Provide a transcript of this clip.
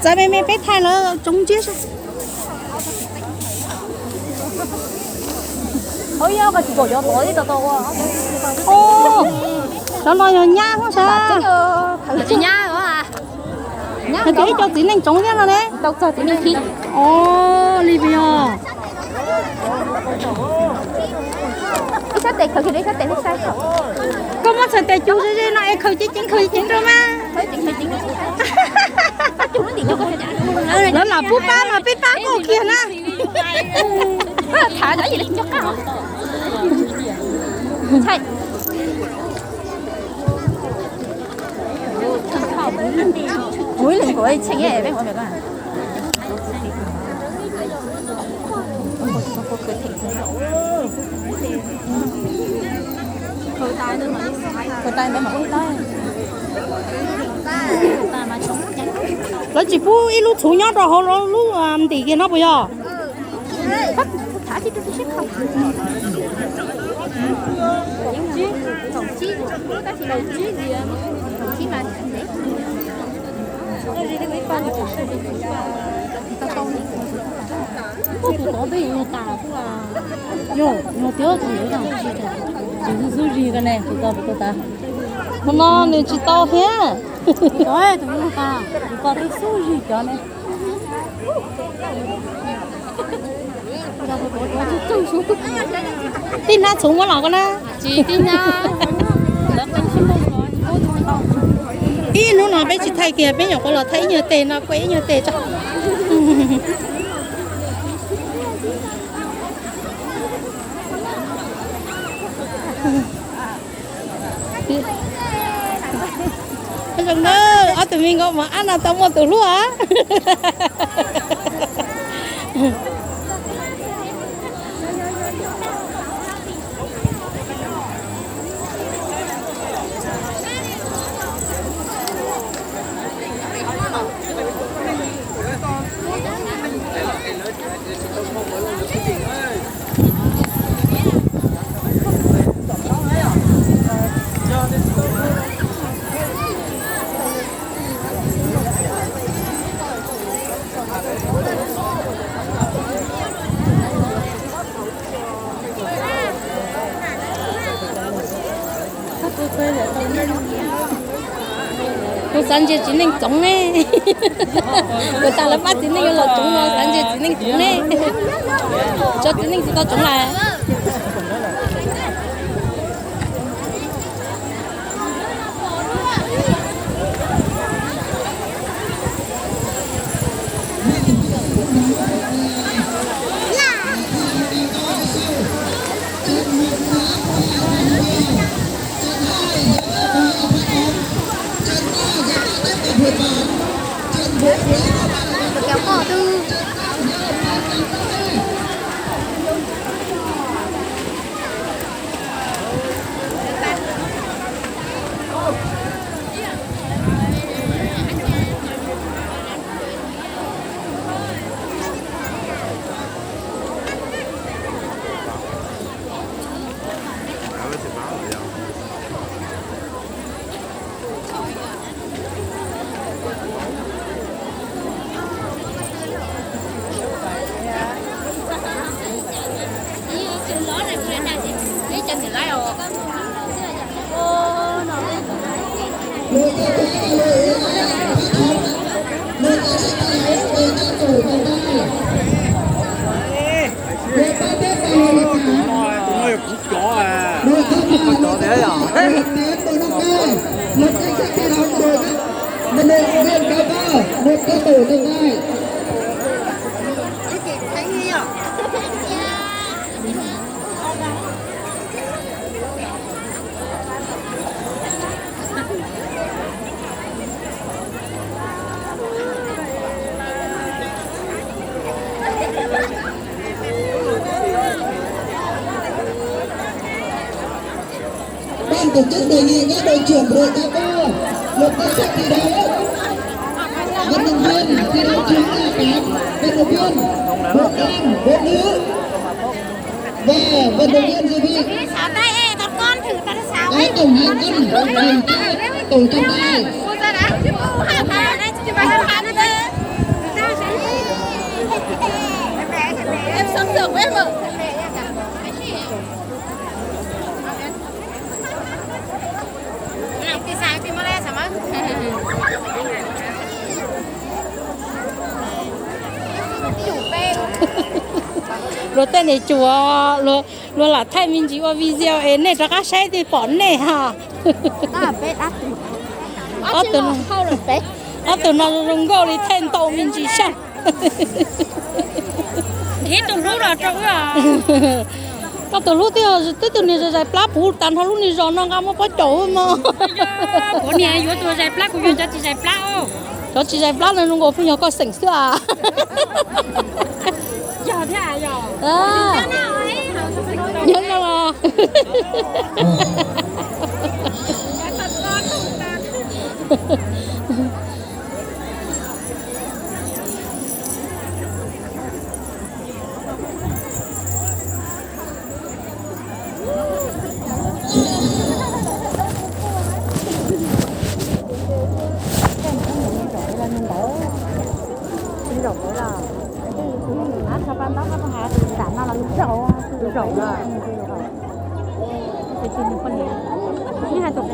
Txav me me peb thaij lawv tsoov ntsiab saib. Cov no yog nyab hub sav. Hais tias ib co txiv neej tsoov thiab no ne. Os, li yog. Koj muab txhais tes cug ze ze no es khaws ceev ceev khaws ceev rau mas. Lawv lam pub pab mas peb pab koj kiag na. Lawv tsis pub ib lub txhuv nyob rau hauv lub ntim kiag no puas yog? Tus no nws tsis tau thiab. Tib hnab txhuv muab los koj na. Tsis tib hnab. Ib hnub no peb tsis thaij kiag, peb nyuam qhuav los thaij ib nyuag teg no, kuaj ib nyuag teg tso. Zoo na, ob tug me nkauj mos ab no tau muaj tus hlub. Kuv xav ntsia txiv neej txoov ne. Kuv tas lawv pab txiv neej yuav los tsoov no, xav ntsia txiv neej txoov ne. Tso txiv neej tsis tau tsoov lawm. Ban tổ chức đề nghị các đội trưởng đội cá bo, một tay xếp thi đấu. Vận động viên thi đấu trưởng là tám, vận động viên bốn nam, bốn nữ và vận động viên dự bị. Có tổng hạng cân, tổng trọng lượng, tổ trọng tài. Luag tej niam tsuav, luag lam thaij me ntsis ua video es nej rov qab saib thiaj pom nej ha. Ob tug no zoo nkauj li thaij ntau me ntsis sab. Nrhiav tus hlub los rau wb. Koj tus hlub twb yog twb tus niag zais plab puv tas nrho lub niag zos no nqa muab pob caum wb mog. Kuv niag yuav tus zais plab, kuv yuav cov tsis zais plab. Cov tsis zais plab no zoo nkaus pheej yog koj xeem xwb as. Yog thiab yog. Nyob no los. Ib hais tus